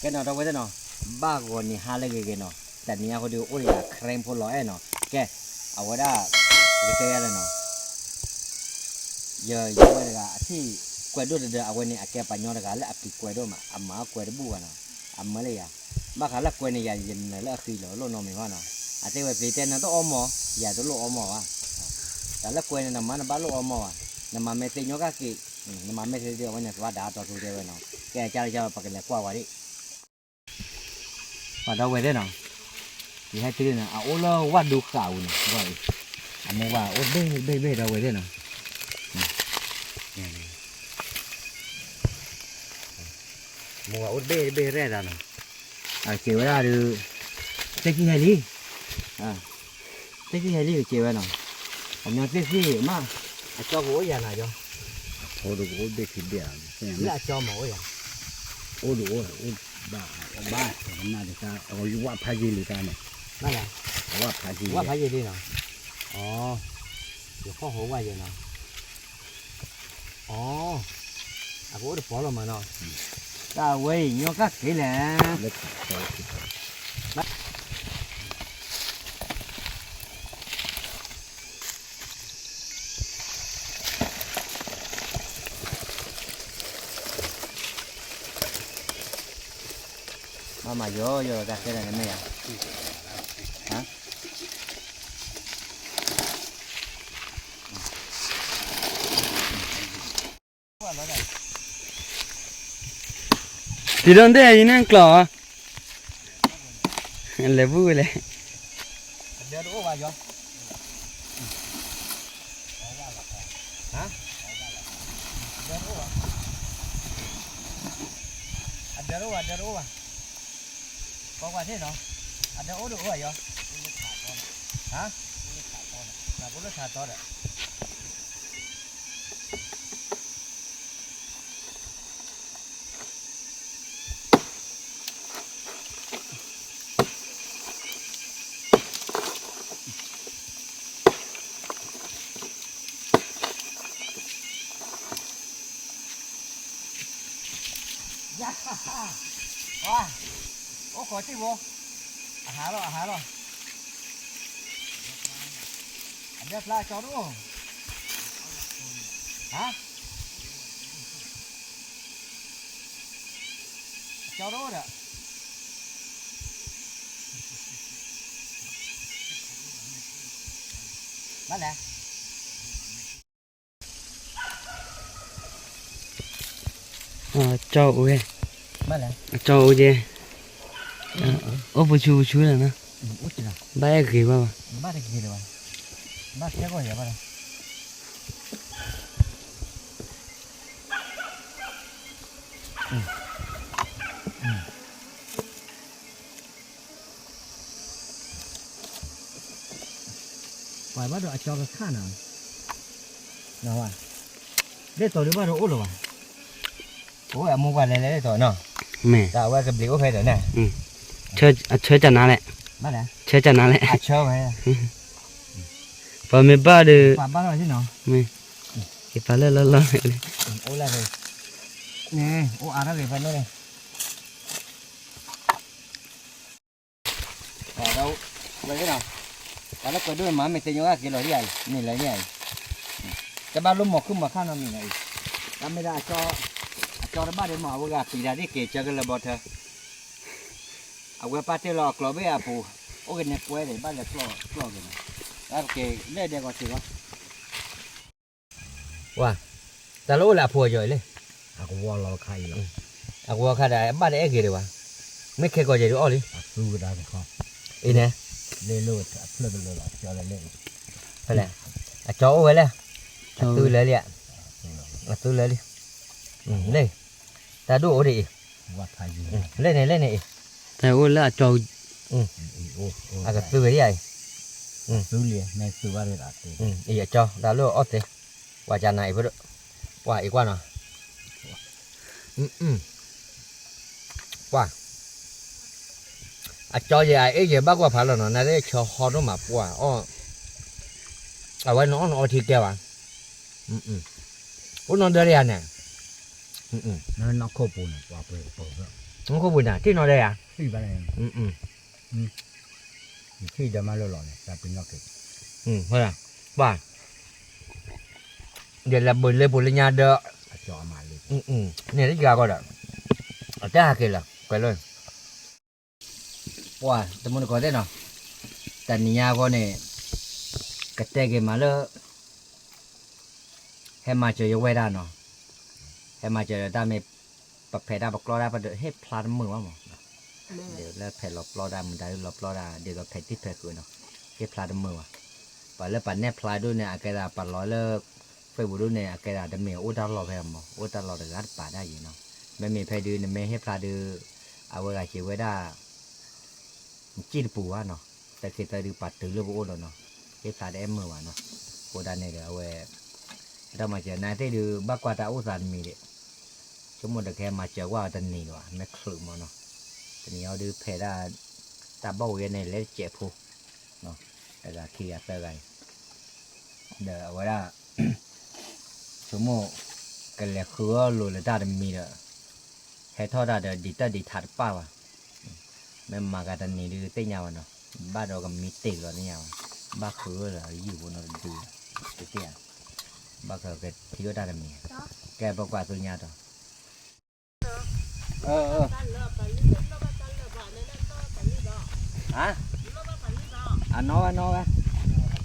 ကဲနီၤ ဒီပုၢ်ဝဲၢ်သ့ၣ်နီၤ, ဘၣ်ဂီၤနံၤဟါလၢဂ့ၤဂ့ၤနီၤ, တနံၤအံၤဃိဒီး အိၣ်ဒီးယၤ ခရံာ်ဖိလီၤအဲၣ်နီၤ, ကဲ, အဝဲဒၣ် ပကတဲယၤလဲၣ်နီၤ, ယ ယဝဲတဂၤ အထံၣ်ကွဲးဒိၣ်တဒၢ အဝဲန့ၣ် အကဲပှၤညီတဂၤလၢအက့ၤကွဲးဒိၣ်မး, အမၤအီၣ်ကွဲးတဘူၣ်ဘၣ်နီၤ, အမၢလၢယၤ, ဘၣ်ဃးလၢကွဲးန့ၣ်ယၤ ယနၢၤလၢအဃံလီၤ လိၣ်နီတမံၤဘၣ်နီၤ, အတဲဝဲပျံၤတဲနတအီမီၢ်, ယၤတလိၣ်အီမီၢ်ဘၣ်, တၢ်လၢကွဲးန့ၣ် နမၤနဘၣ်လိၣ်အီမီၢ်ဘၣ်, နမၤမ့ၢ်သ့ညီကၣ်က့ၤ, နမၤမ့ၢ်သ့ဒ်အဝဲန့ၣ် ကဘၣ်ဒၣ်အတီၤထူတဲဝဲနီၤ, ကဲကၢ်လၢကၢ် ပကလဲၤကွၢ်ဝဲဒၣ် ပှၤဒီပုၢ်ဝဲၢ်သ့ၣ်နီၤ, ယဟဲတုၤန့ၣ် အအိၣ်လၢဝၣ်ဒူဃာ်ပူၤန့ၣ်, အမိၢ်ပှၢ်အိၣ်တဘ့ၣ်ဘ့ၣ်ဘ့ၣ် ဒီပုၢ်ဝဲၢ်သ့ၣ်နီၤ, မိၢ်ပှၢ်အိၣ်တဘ့ၣ်ဘ့ၣ်ရဲၣ်ဒၣ်နီၤ, အက့ၤဝဲဒၣ်ဒီး, သ့ၣ်ခံဟဲလံ, သ့ၣ်ခံဟဲလံကက့ၤဝဲနီၤ, အညီသ့ၣ်ခံမး, အကၠီကအိၣ်ယၤနၤယီ, အိၣ်ဒိၣ်ကအိၣ်ဘ့ၣ်ခံဘ့ၣ်, လၢအကၠီမးအိၣ်ယၤ, အိၣ်ဒိၣ်အိၣ်, အိၣ်ဘၣ်, အိၣ်ဘၣ်, ဝၣ်ဖးယံာ်လံတၢ်န့ၣ်, ဝၣ်ဖးယံာ်, ဝၣ်ဖးယံာ်လံနီၤ, ယဖီၣ်ဟိဝၣ်ယဲနီၤ, အကအိၣ်တပီၤလီၤမးနီၤ, တၢ်ဝဲအံၤ ညီကၣ်က့ၤလဲၣ် မၤမၤယီၤယီၤတၢ်ခဲလၢာ်န့ၣ်မ့ၢ်ဧါ, တုၤဒိၣ်ဒဲၣ်အံၤန့ၣ်ကျီၢ်, လဲၤဘူၣ်ဝဲလဲၣ်, အဒၢတအိၣ်ဘၣ်ယီၤ, အဒၢတအိၣ်ဘၣ်, အဒၢတအိၣ်ဘၣ်, ကိးကွၢ်ထံၣ်နီၤ, အဒၢအိၣ်တအိၣ်ဘၣ်ယီၤ, ဟါ, နဖိလၢထးတီဒီး အိၣ်ခိးတံၢ်ဖိ, အဟးလီၤ အဟးလီၤ, အဒၢဖျါအကၠီတအိၣ်, ဟါ, အကၠီတအိၣ်ဒီး ဘၣ်လဲၣ်, အကၠီအိၣ်ဝဲ, အကၠီအိၣ်ကဲ, အိၣ်ပဆူပဆူလီၤနီၤ, ဘၣ်အဲၣ်ဂ့ၤဘၣ်ဘၣ်, ဘၣ်တဂ့ၤလၢၤဘၣ်, ဘၣ်ခဲဂီၤယၤဘၣ်လီၤ ပှၤဘၣ်ဒီးအကၠီကခၣ်နီၤ, ဒ်သိးဒုးဘၣ်ဒီးအိၣ်လၢၤဘၣ်, အိၣ်အမိၢ်ပှၢ်လဲၤလဲၤဒ်သိးနီၤ, မ့ၢ်, တၢ်အဝဲကဘျံးအိၣ်ဖဲဒီးန့ၣ်, အဆၢကနါလဲၣ်, ဆၢကနါလဲၣ်, အဆၢဝဲ, ပှၤမ့ၢ်ဘၣ်ဒီး, ပှၤဘၣ်လီၤနီၤ, မ့ၢ်, ကပာ်လၢလီၤလီၤ, အိၣ်လၢ, န့ၣ်, အိၣ်အါထီၣ်ဂ့ၤဖဲန့ၣ်န့ၣ် ဝဲ, တၢ်လၢကွဲးဒိၣ်မး မ့ၢ်သ့ညီကၣ်က့ၤလီၤဒ်အံၤ မ့ၢ်လၢန့ၣ်အံၤ, တဘၣ်လိၣ်မီၤခုၣ်မီၤခၣ်နီတမံၤနီၤအံၤ, တၢ်မ့ၢ်ဒၣ်အကၠီ, အကၠီတဘၣ်ဒီးမ့ၢ်အဝဲဂၤပျံၤတၢ်ဒ်က့ၤကၢကလၢၤဘီထၢ, အဝဲပာ်တ့ၢ်လီၤအကျီၢ်ဘ့ၣ်အပူၤ, အိၣ်က့ၤန့ၣ်ကွဲဒီး ဘၣ်လဲၤကျီၢ်ကျီၢ်က့ၤနီၤ, တၢ်က့ၤလၢဒဲကီးထံးလီၤ ဝါ, တၢ်လၢအိၣ်လၢအဖိအယီၤအံၤလဲၣ်, အကဝီၤလီၤခါအံၤလီၤ, အကဝီၤခါဒီး အဘၣ်တအဲၣ်ဂ့ၤဒံးဘၣ်, မ့ၢ်ခဲကီးယဲဒုးအီၣ်လံ, အသူကဒါတခီ, အံၤန့ၣ်, လၢလၢအဖျၢၣ်ကလၢာ်လီၤ ကၠီလၢလဲၣ်, ဖဲလဲၣ်, အကၠီအိၣ်ဝဲလဲၣ်, အသူလၢလံ, အသူလၢလံ, လၢ, တၢ်ဒိၣ်အိၣ်ဒံးအံၤ, လဲၣ်န့ၣ် လဲၣ်န့ၣ်အံၤ, တၢ်အိၣ်လၢအကၠီ, အကသူဝဲဒံးအံၤ, အံၤအကၠီ တၢ်လၢအီၣ်သ့, ပှၤကနၤအံၤဖိဒိၣ်, ပှၤအံၤကွၢ်နီၤ, ပှၤ, အကၠီယဲအအ့ၣ်ယဲဘၣ်ကွၢ်ဖးလီၤနီၤ နဒဲးဆီဟီဒိၣ်မးပှၤအီၣ်, အဝဲနအီၣ်နအီထံကဲဘၣ်, အိၣ်နီၢ်ဒၢလံဧါန့ၣ်, နီၢ်ခိၣ်ပူၤန့ၣ်, မူခိၣ်ပူၤနၤ ထံၣ်နီၣ်ဒဲဧါ, ထံၣ်ဒီးမၤလၢလီၤန့ၣ် တၢ်ပနီၣ်က့ၤ, ပှၤ, ယလဲၤဘုးလ့ပူၤလၢညါဒီး, န့ၣ်တယၤကီးဒီး, အတၢ်ဟးက့ၤလၢ, ကွဲးလၢ, ပှၤတမူတကိးသ့ၣ်နီၤ, တနံၤညါအဂီၢ်န့ၣ်, ကတဲက့ၤမးလၢ ဟဲမၤစၢၤယဝဲဒၣ်နီၤ, ဟဲမၤစၢၤတၢ်မ့ၢ်, ပဖဲးတၢ်ပကျီတၢ် ပဟ့ၣ်ဖျါတမုာ်ဘၣ်မး, ဒ်လၢဖဲးလီၤပျီတၢ် မတၤဒုလီၤပျီတၢ် ဒ်သိးဖဲးတံၢ်ဖဲးဃုာ်နီၤ, ဟ့ၣ်ဖျါတမုာ်ဘၣ်, ပှၤလၢပှၤနဲၣ်ဖျါဒိၣ်န့ၣ် အကဲဒၣ်ပှၤလီၤလၢ, Facebook ဒိၣ်န့ၣ် အကဲဒၣ်တမ့ၢ်အိၣ်တၢ်လီၢ်ဖဲမး အိၣ်တၢ်လီၢ်တဂၤတပာ်ဒၣ်ယံၤနီၤ, မ့မ့ၢ်ဖဲဒုးနမ့ၢ်ဟ့ၣ်ဖျါဒုး, အဝဲဂၤစံးဝဲဒၣ် နစံၣ်တပူၤဘၣ်နီၤ, တၢ်ခံသၢဒုးပှၤတုၤလၢပအိၣ်လီၤနီၤ, ဟ့ၣ်ဖျါတအဲၣ်မုာ်ဘၣ်နီၤ, အဃိဒၣ်န့ၣ်ဒီးအဝဲ, တၢ်မၤစၢၤနသ့ၣ်ဒုး ဘၣ်ကွၢ်တၢ်အိၣ်သးတမံၤဒံး, ဆိကမိၣ်ဒီးကဟဲမၤစၢၤကွၢ်အီၤတနံၤဒီး မ့ၢ်ချုးမးနီၤ, တနံၤအံၤဒုးဖဲးဒၣ်, တၢ်ဘၣ်ဝဲန့ၣ်လဲၤတစဲးဖိ, တဂၤခံဂၤသၢဂၤအံၤ, ဒီးအဝဲဒၣ် ဆိကမိၣ်, ကလဲၤဃုအီၣ်လိာ်လၢတၢ်တမံၤဒီး, ဟဲထီၣ်တၢ်ဒီးဒံးတၢ်ဒံးထးတပၣ်ဘၣ်, မ့ၢ်မၤကတနံၤဒုးသ့ၣ်ညါဘၣ်နီၤ, ဘၣ်ဒီးကမံတ့ၢ်လီၤသ့ၣ်ညါဘၣ်, ဘၣ်ဃုအီၣ်လၢယုၢ်ဖိနီတဒု, တသ့ဧါ, ဘၣ်ဃုကထံၣ်အီၣ်တၢ်တမံၤ, ကဲပကွၢ်သ့ၣ်ညါဒီး အနီၢ်ဝဲနီၢ်ဝဲ,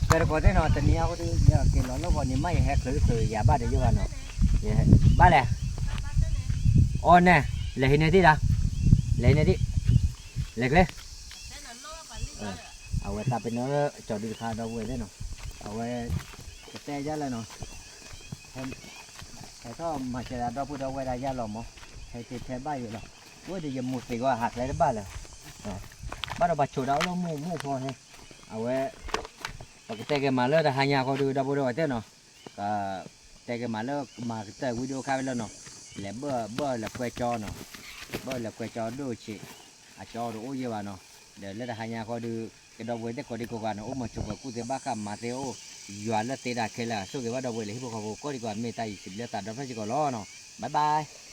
ကဲတကိးသ့ၣ်နီၤ တနံၤအံၤဃီဒုး ယက့ၤလီၤလၢဂီၤန့ၣ် မ့ၢ်ယဟဲချုးချုး ယၤဘၣ်ဒီးယိၣ်ဘၣ်နီၤ, ဘၣ်လဲၣ်, အီၣ်နဲ, လဲၤဟံးန့ၢ်သ့ၣ်ဒီး, လဲၤဟံးန့ၢ်သ့ၣ်, လဲၤကျဲ အဝဲသးပ့ၤနီၣ်လၢကၠီၤဒုတခါဒီပုၢ်ဝဲၢ်သ့ၣ်နီၤ, အဝဲ, ကတဲယါလၢနီၤ, ဟဲထီၣ်မၤစၢၤဒီပုၢ်ဒီဝဲၢ်ဒၣ်ယါလီၤမး, ဟဲက့ၤထဲဘၣ်ယိာ်လီၤ, အိၣ်ဒီးယမိၢ်သ့ၣ်ကီးဟးကျဲတဘၣ်လၢၤ, ဘၣ်ဒီးပှၤဆိးဒၣ်အိၣ်လၢမုၢ်မုၢ်ဖီဟဲ, အဝဲ, ပကတဲက့ၤမးလၢတဟါညါဃီဒုး ဒီပုၢ်ဒီဝဲၢ်သ့ၣ်နီၤ, ကတဲက့ၤမးလၢမၤကတၢၢ်ဝံၤဒိၣ်ခါဝဲလၢနီၤ, လဲၤဘၢၣ်လဲၤကွဲကၠီနီၤ, ဘၢၣ်လဲၤကွဲကၠီဒိၣ်ဆံး, အကၠီတအိၣ်ယဲၢ်ဘၣ်နီၤ, ဒီးလၢတဟါညါဃီဒုး, ကဒီပုၢ်ဝဲၢ်သ့ၣ်ကိးဒံကိးဂၤန့ၣ် အိၣ်မုာ်ဆိးပၢၤကူၣ်သ့ဘၣ်ဃးမၤသ့အိၣ်, ယွၤလၢသ့တၢ်ခဲလၢာ် ဆိၣ်ဂ့ၤဘၣ်ဒီပုၢ်ဝဲၢ်လၢဟံၣ်ဖိဃီဖိကိးဒံကိးဂၤ မ့ၢ်တၢ်ယံၤစံးဘျုးသးဒီဖျၢၣ်စ့ၢ်ကီးလီၤနီၤ, bye bye.